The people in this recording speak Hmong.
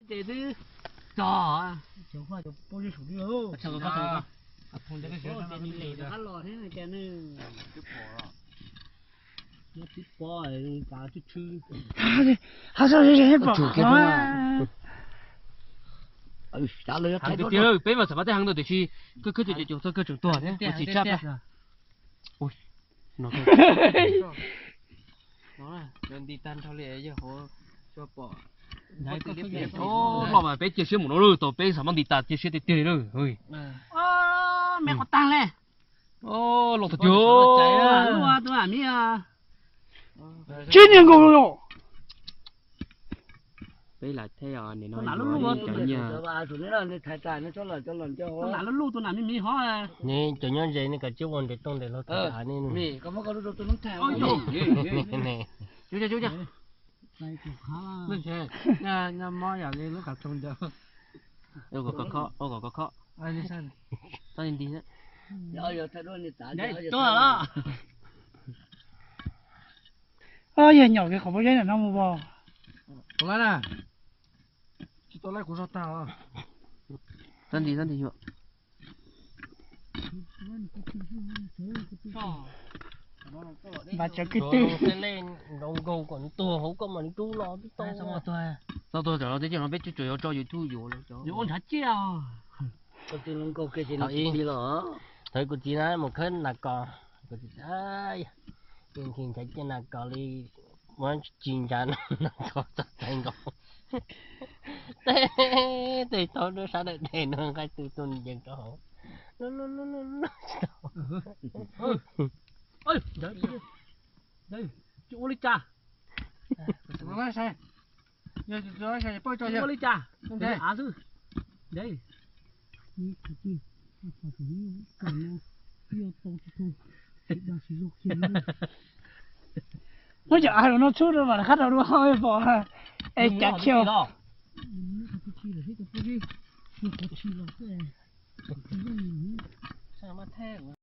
Ces twb txog. Peb mas xam mab tej heev ntau tiam sis koj khwb ces cov txog koj tseem tuag thiab, ua tsis tshaj plab. Nti tag nrho li yog hauv, loj mas peb cia siab mus no lawm, tau peb xam mab nti tas cia siab tiag tiag li. Me qhov tag le. Loj tiag tiag. Tsib niag nkaus los. Peb lam thiab os, nim no cov nyiaj. Cov nyob ze nej kav tsij ua ntev tooj ntev hlo thiab ne. Ua kom koj khob, ua kom koj khob. Txhob nti nti. Yog nyom kiag qhov pob zeb ntawm no mus os. Tsis tau laij kuv zog tag os. Txhob nti, txhob nti. Npaj tsawv kwv tij. Nroo nkaus kom nws tuag hauv koj mam li rub los twb tau. Txhob tuag, txhob tuag, tej no peb twb tsuas yuav tso YouTube yuav los. Yuav ua nrhav ciaj. Thaum kuv txiv na mus khawb nas kos, kuv txiv, nthi nrhav ciaj nas kos li, muab tsis nrhav nas kos txog txais nkaus. Tej, tej thaum sab dawm dej no nqaij tu tu nce rau hauv. Tsis tau. Ua li cas? Ua li cas? Muab cov av no txhub rau mam qab rau dua pom. Es cav khiaus.